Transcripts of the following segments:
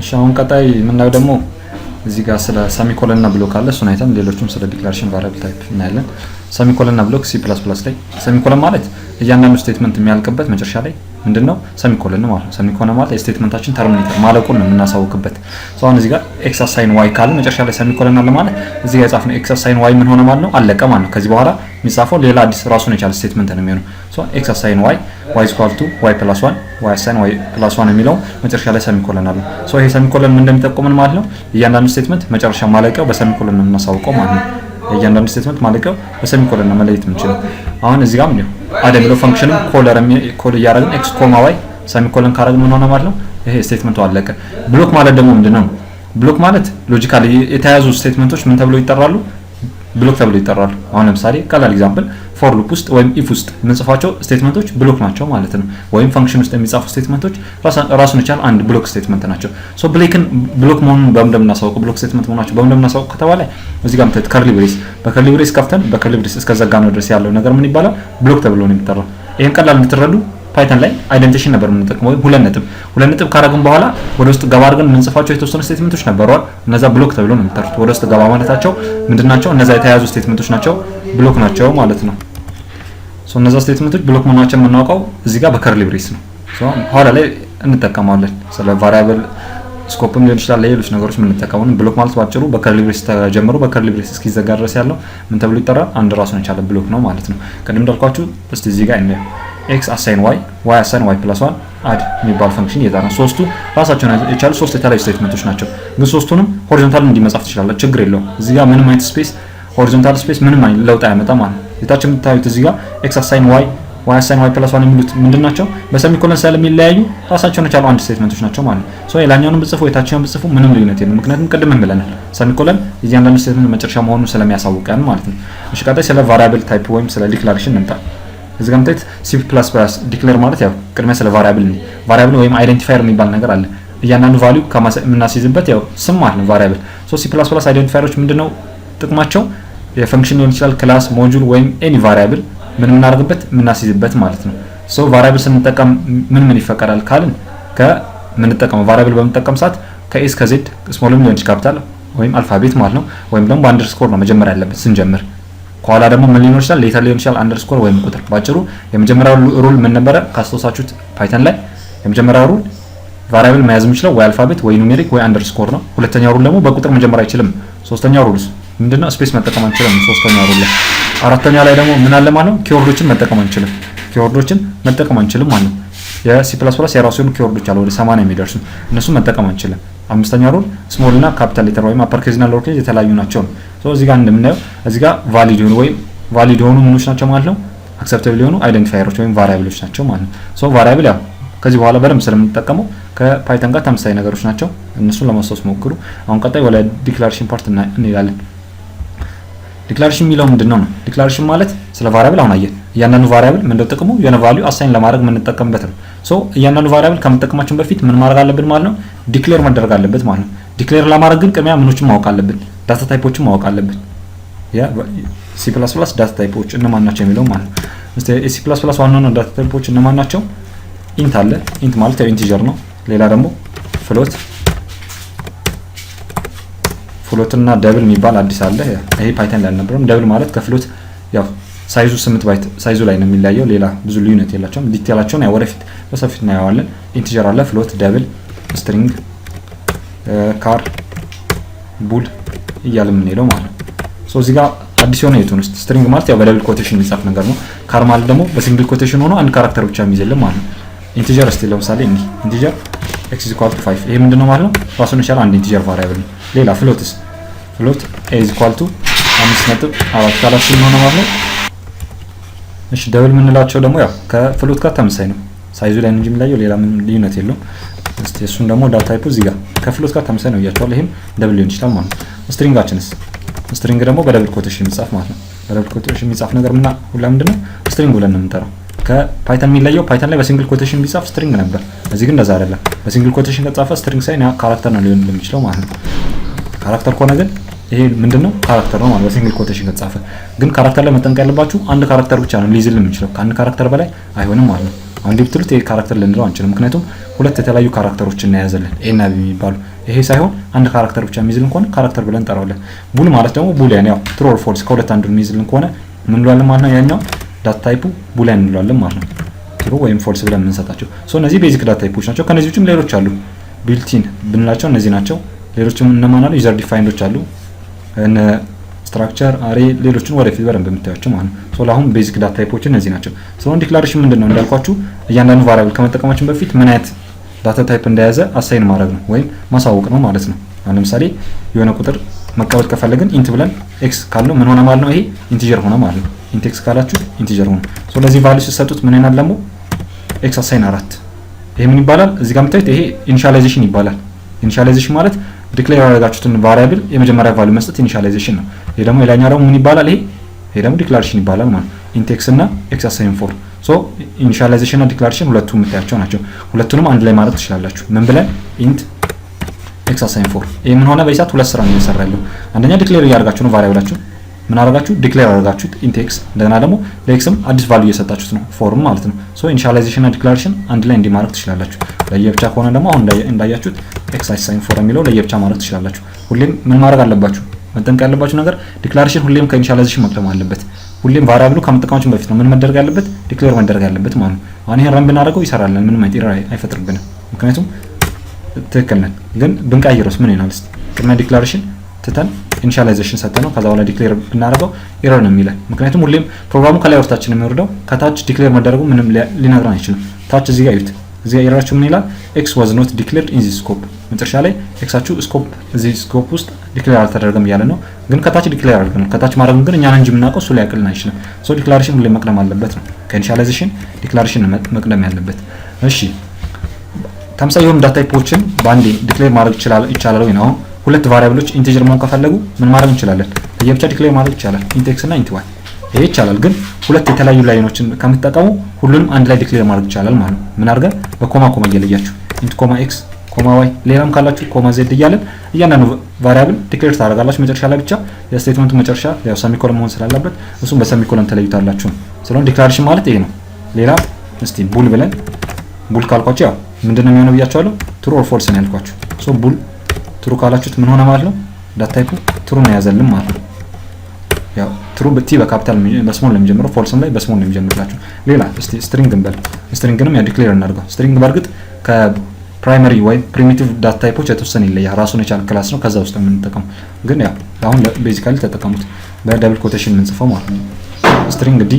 እሺ አሁን ቀጣይ የምናየው ደግሞ እዚህ ጋር ስለ semicolon እና block አለ። እሱን አይተን ሌሎቹም ስለ declaration variable type እናያለን። Semicolon እና block C++ ላይ semicolon ማለት እያንዳንዱ statement የሚያልቅበት መጨረሻ ላይ ምንድን ነው? Semicolon ማለት ነው። Semicolon ማለት የ statement ኣችን terminator ማለቁን ነው የምናሳውቅበት። So አሁን እዚህ ጋር x assign y ካልን መጨረሻ ላይ semicolon አለ ማለት እዚህ ጋር የጻፍነው x assign y ምን ሆነ ማለት ነው? አለቀ ማለት ነው። ከዚህ በኋላ የሚጻፈው ሌላ አዲስ ራሱን የቻለ statement ነው የሚሆነው። So x assign y፣ y equal to y plus one፣ y assign y plus one የሚለው መጨረሻ ላይ semicolon አለ። So ይሄ semicolon ምን እንደሚጠቁመን ማለት ነው? እያንዳንዱ statement መጨረሻ ማለቂያው በ semicolon ነው የምናሳውቀው ማለት ነው። የእያንዳንዱ statement ማለቂያው በ semicolon ነው መለየት የምንችለው። አሁን እዚህ ጋር ነው add የሚለው function ም call እያደረግን x comma y semicolon ካደረግን ምን ሆነ ማለት ነው? ይሄ statement ኡ አለቀ። Block ማለት ደግሞ ምንድነው? Block ማለት logically የተያዙ statement ኦች ምን ተብለው ይጠራሉ? Block ተብለው ይጠራሉ። አሁን ለምሳሌ ቀላል example for loop ውስጥ ወይም if ውስጥ የምንጽፋቸው statement ኦች block ናቸው ማለት ነው። ወይም function ውስጥ የሚጻፉ statement ኦች ራሱን የቻለ አንድ block statement ናቸው። So block ን block መሆኑን በምን እንደምናሳውቀው፣ block statement መሆናቸው በምን እንደምናሳውቀው ከተባለ እዚህ ጋር የምታዩት curly brace፣ በ curly brace ከፍተን በ curly brace እስከዘጋነው ድረስ ያለው ነገር ምን ይባላል? Block ተብሎ ነው የሚጠራው። ይሄን ቀላል እንድትረዱ Python ላይ indentation ነበር የምንጠቀመው፣ ወይም 2.2 ካረግን በኋላ ወደ ውስጥ ገባ አድርገን የምንጽፋቸው የተወሰኑ statement ኦች ነበረዋል። እነዛ block ተብሎ ነው የሚጠሩት። ወደ ውስጥ ገባ ማለታቸው ምንድናቸው? እነዛ የተያዙ statement ኦች ናቸው፣ block ናቸው ማለት ነው። So እነዛ statement ኦች block መሆናቸው የምናውቀው እዚህ ጋር በ curly brace ነው። So ኋላ ላይ እንጠቀመዋለን። ስለ variable scope ም ሊሆን ይችላል፣ ለሌሎች ነገሮች የምንጠቀመው። Block ማለት ባጭሩ በ curly brace ተጀምሮ በ curly brace እስኪዘጋ ድረስ ያለው ምን ተብሎ ይጠራል? አንድ ራሱን የቻለ block ነው ማለት ነው። ቅድም እንዳልኳችሁ እስቲ እዚህ ጋር እንየው። X assign y፣ y assign y plus one፣ add የሚባል function እየጠራ ሶስቱ ራሳቸውን የቻሉ ሶስት የተለያዩ statement ኦች ናቸው። ግን ሶስቱንም horizontal እንዲመጻፍ ትችላላችሁ፣ ችግር የለውም። እዚህ ጋር ምንም አይነት space፣ horizontal space ምንም አይነት ለውጥ አያመጣም ማለት ነው። የታች የምታዩት እዚህ ጋር x assign y፣ y assign y plus one የሚሉት ምንድን ናቸው? በ semicolon ስለሚለያዩ ራሳቸውን የቻሉ አንድ statement ኦች ናቸው ማለት ነው። So የላኛውንም ብጽፉ የታችኛውን ብጽፉ ምንም ልዩነት የለም። ምክንያቱም ቅድም ብለናል semicolon እያንዳንዱ statement መጨረሻ መሆኑን ስለሚያሳውቀን ማለት ነው። እሺ ቀጣይ ስለ variable type ወይም ስለ declaration እንምጣ። እዚህ ጋር የምታዩት C++ declare ማለት ያው ቅድሚያ ስለ variable ነው። Variable ወይም identifier የሚባል ነገር አለ። እያንዳንዱ value የምናስይዝበት ያው ስም ማለት ነው variable። So C++ identifier ኦች ምንድነው ጥቅማቸው? የ function ሊሆን ይችላል፣ class፣ module ወይም any variable ምን የምናደርግበት፣ የምናስይዝበት ማለት ነው። So variable ስንጠቀም ምን ምን ይፈቀዳል ካልን ከምንጠቀመው variable በምንጠቀም ሰዓት ከ A እስከ Z small ም ሊሆን ይችላል፣ ካፒታል ወይም alphabet ማለት ነው። ወይም ደግሞ በ underscore ነው መጀመሪያ ያለበት ስንጀምር። ከኋላ ደግሞ ምን ሊኖር ይችላል? Letter ሊሆን ይችላል፣ underscore ወይም ቁጥር። ባጭሩ የመጀመሪያው rule ምን ነበረ ካስታወሳችሁት? Python ላይ የመጀመሪያው rule variable መያዝ የሚችለው ወይ alphabet ወይ numeric ወይ underscore ነው። ሁለተኛው rule ደግሞ በቁጥር መጀመር አይችልም። ሶስተኛው rules ምንድነው? Space መጠቀም አንችልም። ሶስተኛው rule ላይ። አራተኛ ላይ ደግሞ ምን አለ ማለት ነው? Keyword ኦችን መጠቀም አንችልም። Keyword ኦችን መጠቀም አንችልም ማለት ነው። የ C++ የራሱ የሆኑ keyword ኦች አሉ፣ ወደ 80 የሚደርሱ፣ እነሱን መጠቀም አንችልም። አምስተኛ rule small እና capital letter ወይም upper case እና lower case የተለያዩ ናቸው ነው። So እዚህ ጋር እንደምናየው እዚህ ጋር valid የሆኑ ወይም valid የሆኑ ምኖች ናቸው ማለት ነው። Acceptable የሆኑ identifier ኦች ወይም variable ኦች ናቸው ማለት ነው። So variable ያው ከዚህ በኋላ በደንብ ስለምንጠቀመው ከ Python ጋር ተመሳሳይ ነገሮች ናቸው። እነሱን ለማስታወስ ሞክሩ። አሁን ቀጣይ ወደ declaration part እንሄዳለን። Declaration የሚለው ምንድነው ነው? Declaration ማለት ስለ variable አሁን አየን። እያንዳንዱ variable ምንድነው ጥቅሙ? የሆነ value assign ለማድረግ የምንጠቀምበት ነው። So እያንዳንዱ variable ከመጠቀማችን በፊት ምን ማድረግ አለብን ማለት ነው? Declare መደረግ አለበት ማለት ነው። Declare ለማድረግ ግን ቅድሚያ ምኖችን ማወቅ አለብን? Data type ኦችን ማወቅ አለብን። የ C++ data type ኦች እነማን ናቸው የሚለው ማለት ነው። እስቲ የ C++ ዋና ዋና data type ኦች እነማን ናቸው? Int አለ። Int ማለት ያው integer ነው። ሌላ ደግሞ float፣ float እና double የሚባል አዲስ አለ። ይሄ Python ላይ አልነበረም። Double ማለት ከ float ያው size ኡ 8 byte size ኡ ላይ ነው የሚለያየው። ሌላ ብዙ ልዩነት የላቸውም። Detail ኣቸውን ያው ወደፊት በሰፊው እናየዋለን። Integer አለ፣ float፣ double፣ string፣ char፣ bool እያለ የምንሄደው ማለት ነው። So እዚህ ጋር አዲስ የሆነ የቱን ውስጥ string ማለት ያው በ double quotation የሚጻፍ ነገር ነው። Char ማለት ደግሞ በ single quotation ሆኖ አንድ character ብቻ የሚይዝልን ማለት ነው። Integer እስቲ ለምሳሌ እንዲህ integer x is equal to 5፣ ይሄ ምንድነው ማለት ነው? ራሱን የቻለ አንድ integer variable ነው። ሌላ floats፣ float a is equal to 5.4 ካላችሁ ምን ሆነ ማለት ነው? እሺ double የምንላቸው ደግሞ ያው ከ float ጋር ተመሳሳይ ነው። Size ኡ ላይ ነው እንጂ የሚለየው ሌላ ምንም ልዩነት የለውም። እስቲ እሱን ደግሞ data type ኡ እዚህ ጋር ከ float ጋር ተመሳሳይ ነው እያቸዋለሁ። ይሄም double ሊሆን ይችላል ማለት ነው። String ኣችንስ? String ደግሞ በ double quotation የሚጻፍ ማለት ነው። በ double quotation የሚጻፍ ነገር ምና ሁላ ምንድነው? String ብለን ነው የምንጠራው። ከ Python የሚለየው Python ላይ በ single quotation ቢጻፍ string ነበር። እዚህ ግን እንደዛ አይደለም። በ single quotation ከተጻፈ string ሳይሆን ያ character ነው ሊሆን የሚችለው ማለት ነው። Character ከሆነ ግን ይሄ ምንድነው? Character ነው ማለት በ single quotation ከተጻፈ። ግን character ላይ መጠንቀቅ ያለባችሁ አንድ character ብቻ ነው ሊይዝልን የሚችለው፣ ከአንድ character በላይ አይሆንም ማለት ነው። አሁን እንዲህ ብትሉት ይሄ character ልንለው አንችልም። ምክንያቱም ሁለት የተለያዩ character ኦችን ነው የያዘልን A እና B የሚባሉ። ይሄ ሳይሆን አንድ character ብቻ የሚይዝልን ከሆነ character ብለን እንጠራዋለን። Bool ማለት ደግሞ boolean ያው true or false ከሁለት አንዱ የሚይዝልን ከሆነ ምን እንለዋለን ማለት ነው? ያኛው data type ኡ boolean እንለዋለን ማለት ነው። True ወይም false ብለን የምንሰጣቸው። So እነዚህ basic data type ኦች ናቸው። ከነዚህ ውጭም ሌሎች አሉ። Built-in ብንላቸው እነዚህ ናቸው። ሌሎችም እነማን አሉ? User defined ኦች አሉ፣ እነ structure፣ array፣ ሌሎችን ወደፊት በደንብ የምታያቸው ማለት ነው። So ለአሁን basic data type ኦች እነዚህ ናቸው። So declaration ምንድን ነው እንዳልኳችሁ እያንዳንዱ variable ከመጠቀማችን በፊት ምን አይነት data type እንደያዘ assign ማድረግ ነው ወይም ማሳወቅ ነው ማለት ነው። አሁን ለምሳሌ የሆነ ቁጥር መቀበል ከፈለግን int ብለን x ካለው ምን ሆነ ማለት ነው? ይሄ integer ሆነ ማለት ነው። Int x ካላችሁ integer ሆነ። So ለዚህ value ስትሰጡት ምን ይሆናል ደግሞ? X assign 4። ይሄ ምን ይባላል? እዚህ ጋር የምታዩት ይሄ initialization ይባላል። Initialization ማለት declare ያደረጋችሁትን variable የመጀመሪያ value መስጠት initialization ነው። ይሄ ደግሞ ሌላኛው ደግሞ ምን ይባላል? ይሄ ደግሞ declaration ይባላል ማለት ነው። Int x እና x assign 4። So initialization እና declaration ሁለቱ የምታያቸው ናቸው። ሁለቱንም አንድ ላይ ማድረግ ትችላላችሁ። ምን ብለን? Int x assign 4። ይሄ ምን ሆነ? በዚህ ሰዓት ሁለት ስራ ነው እየሰራ ያለው። አንደኛ declare እያደረጋችሁ ነው፣ variable ኣችሁ ምን አደረጋችሁ? Declare አደረጋችሁት int x። እንደገና ደግሞ ለ x ም አዲስ value እየሰጣችሁት ነው፣ 4 ም ማለት ነው። So initialization እና declaration አንድ ላይ እንዲህ ማድረግ ትችላላችሁ። ለየብቻ ከሆነ ደግሞ አሁን እንዳያችሁት x assign 4 የሚለው ለየብቻ ማድረግ ትችላላችሁ። ሁሌም ምን ማድረግ አለባችሁ? መጠንቀቅ ያለባችሁ ነገር declaration ሁሌም ከ initialization መቅደም አለበት። ሁሌም variable ኡ ከመጠቀማችን በፊት ነው ምን መደረግ ያለበት? Declare መደረግ ያለበት ማለት ነው። አሁን ይሄን run ብናደርገው ይሰራልን፣ ምንም አይነት error አይፈጥርብንም። ምክንያቱም ትክክል ነን። ግን ብንቀይረውስ ምን ይሆናል? እስቲ ቅድሚያ declaration ትተን initialization ሰጠነው ከዛ በኋላ declare ብናደርገው error ነው የሚለን። ምክንያቱም ሁሌም ፕሮግራሙ ከላይ ወደታችን የሚወርደው ከታች declare መደረጉ ምንም ሊነግረን አይችልም። ታች እዚህ ጋር እዩት። እዚህ ጋር error ኣችሁ ምን ይላል? "X was not declared in this scope።" መጨረሻ ላይ x ኣችሁ scope እዚህ scope ውስጥ declare አልተደረገም እያለ ነው። ግን ከታች declare አድርገናል። ከታች ማድረግ ግን እኛ እንጂ የምናውቀው እሱ ሊያውቅልን አይችልም። So declaration ሁሌም መቅደም አለበት ነው። ከ initialization declaration መቅደም ያለበት። እሺ፣ ተመሳሳይ የሆኑ data type ኦችን በአንዴ declare ማድረግ ይቻላል ወይ ነው። አሁን ሁለት variable ኦች integer መሆን ከፈለጉ ምን ማድረግ እንችላለን? ለየብቻ declare ማድረግ ይቻላል። Int x እና int y ይሄ ይቻላል። ግን ሁለት የተለያዩ line ኦችን ከምትጠቀሙ ሁሉንም አንድ ላይ declare ማድረግ ይቻላል ማለት ነው። ምን አድርገን? በ comma comma እየለያችሁ int comma x comma y፣ ሌላም ካላችሁ comma z እያለን እያንዳንዱ variable declare ታደርጋላችሁ። መጨረሻ ላይ ብቻ የ statement ኡ መጨረሻ ያው semicolon መሆን ስላለበት እሱም በ semicolon ተለዩታላችሁ ነው። ስለሆነ declaration ማለት ይሄ ነው። ሌላ እስቲ bool ብለን፣ bool ካልኳችሁ ያው ምንድነው የሚሆነው ብያችኋለሁ። True or false ነው ያልኳችሁ። So bool true ካላችሁት ምን ሆነ ማለት ነው? Data type ኡ true ነው የያዘልን ማለት ነው። ያው true T በ capital በ small ነው የሚጀምረው፣ false ም ላይ በ small ነው የሚጀምርላችሁ። ሌላ እስቲ string እንበል። String ንም ያው declare እናድርገው። String በእርግጥ ከ primary ወይም primitive data type ኦች የተወሰነ ይለያል። ራሱን የቻለ class ነው። ከዛ ውስጥ የምንጠቀመው ግን ያው አሁን basically ተጠቀሙት በ double quotation የምንጽፈው ማለት ነው። String d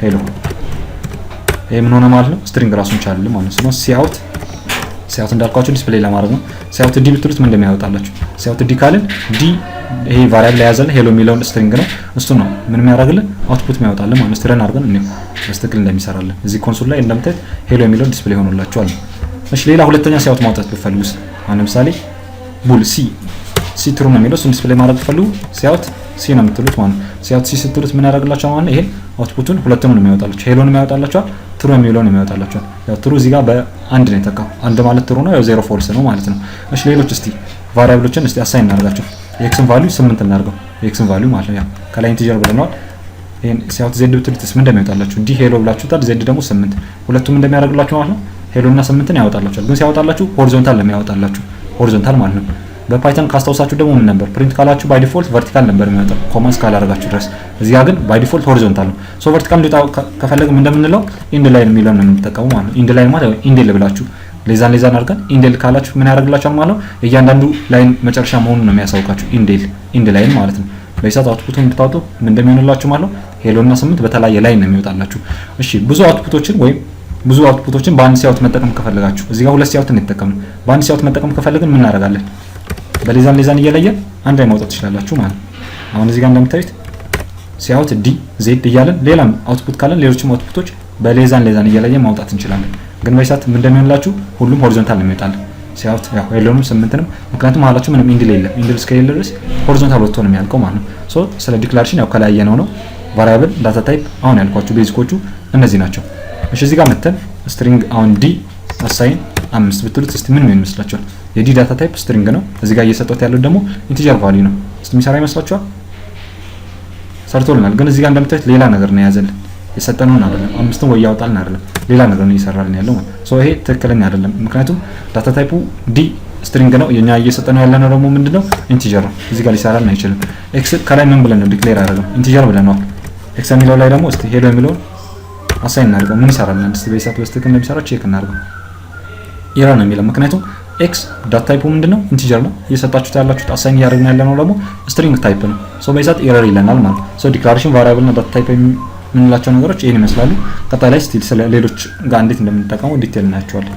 hello፣ ይሄ ምን ሆነ ማለት ነው? String ራሱን ቻለ ማለት ነው። Cout እንዳልኳችሁ display ለማድረግ ነው። Cout d ብትሉት ምን እንደሚያወጣላችሁ? Cout d ካልን d ይሄ variable የያዘልን hello የሚለውን string ነው። እሱ ነው ምን የሚያደርግልን? Output የሚያወጣልን ማለት ነው። Run አድርገን እንየው በትክክል እንደሚሰራልን። እዚህ console ላይ እንደምታዩት hello የሚለውን display ሆኖላችኋል። እሺ፣ ሌላ ሁለተኛ cout ማውጣት ብትፈልጉስ? አሁን ለምሳሌ bool c፣ c true ነው የሚለው፣ እሱን display ማድረግ ብትፈልጉ cout c ነው የምትሉት ማለት ነው። Cout c ስትሉት ምን ያደርግላችኋል ማለት ነው? ይሄን output ኡን ሁለቱንም ነው የሚያወጣላችሁ። Hello ን የሚያወጣላችኋል፣ true የሚለውን የሚያወጣላችኋል። ያው true እዚህ ጋር በአንድ ነው የተካው። አንድ ማለት true ነው፣ ያው 0 false ነው ማለት ነው። እሺ፣ ሌሎች እስቲ variable ኦችን እስቲ assign እናደርጋቸው። የ x ን value 8 እናድርገው። የ x ን value ማለት ነው። ያው ከላይ integer ብለነዋል። ይሄን cout z ብትሉትስ ምን እንደሚያወጣላችሁ? D hello ብላችሁታል። Z ደግሞ 8። ሁለቱም እንደሚያደርግላችሁ ማለት ነው። Hello እና 8ን ያወጣላችኋል። ግን ሲያወጣላችሁ horizontal ነው የሚያወጣላችሁ፣ horizontal ማለት ነው። በ Python ካስታውሳችሁ ደግሞ ምን ነበር? Print ካላችሁ by default vertical ነበር የሚወጣው comma እስካላደረጋችሁ ድረስ። እዚህ ጋር ግን by default horizontal ነው። So vertical እንዲወጣ ከፈለግን እንደምንለው end line የሚለውን ነው የምንጠቀመው ማለት ነው። End line ማለት endl ብላችሁ less than less than አድርገን endl ካላችሁ ምን ያደርግላችኋል ማለት ነው? እያንዳንዱ line መጨረሻ መሆኑን ነው የሚያሳውቃችሁ። Endl end line ማለት ነው። በዚህ ሰዓት output ኡን ብታወጡ ምን እንደሚሆንላችሁ ማለት ነው? Hello እና 8 በተለያየ line ነው የሚወጣላችሁ። እሺ፣ ብዙ output ኦችን ወይም ብዙ output ኦችን በአንድ cout መጠቀም ከፈለጋችሁ፣ እዚህ ጋር ሁለት cout እንጠቀም ነው። በአንድ cout መጠቀም ከፈለግን ምን እናደርጋለን? በ less than less than እየለየን አንድ ላይ ማውጣት ትችላላችሁ ማለት ነው። አሁን እዚህ ጋር እንደምታዩት cout d z እያለን ሌላም output ካለን ሌሎችም output ኦች በ less than less than እየለየን ማውጣት እንችላለን። ግን በዚህ ሰዓት ምን እንደሚሆንላችሁ? ሁሉም horizontal ነው የሚወጣልን። Cout ያው hello ንም 8ንም፣ ምክንያቱም መሀላቸው ምንም endl የለም። Endl እስከሌለ ድረስ horizontal ወጥቶ ነው የሚያልቀው ማለት ነው። So ስለ declaration ያው ከላይ ያየነው ነው። Variable data type አሁን ያልኳችሁ basic ኦቹ እነዚህ ናቸው። እሺ፣ እዚህ ጋር መተን string አሁን d assign 5 ብትሉት እስቲ ምን ይመስላችኋል? የ d data type string ነው። እዚህ ጋር እየሰጠሁት ያለው ደግሞ integer value ነው። እስቲ የሚሰራ ይመስላችኋል? ሰርቶልናል። ግን እዚህ ጋር እንደምታዩት ሌላ ነገር ነው የያዘልን። የሰጠነውን አይደለም፣ አምስትን ወይ ያወጣልን አይደለም፣ ሌላ ነገር ነው እየሰራልን ያለው ማለት። So ይሄ ትክክለኛ አይደለም። ምክንያቱም data type ኡ d string ነው፣ የኛ እየሰጠነው ያለነው ደግሞ ምንድነው? Integer ነው። እዚህ ጋር ሊሰራልን አይችልም። x ከላይ ምን ብለን ነው declare ያደረገው? Integer ብለነዋል። x የሚለው ላይ ደግሞ እስቲ hello የሚለውን assign እናድርገው። ምን ይሰራልን? እስቲ በሂሳብ በስትክክል እንደሚሰራው check እናድርገው። Error ነው የሚለው፣ ምክንያቱም x data type ኡ ምንድነው? Integer ነው። እየሰጣችሁት ያላችሁት፣ assign እያደረግን ያለነው ደግሞ string type ነው። So በሂሳብ error ይለናል ማለት። So declaration variable እና data type የምንላቸው ነገሮች ይህን ይመስላሉ። ቀጣይ ላይ still ስለ ሌሎች ጋር እንዴት እንደምንጠቀመው detail እናያቸዋለን።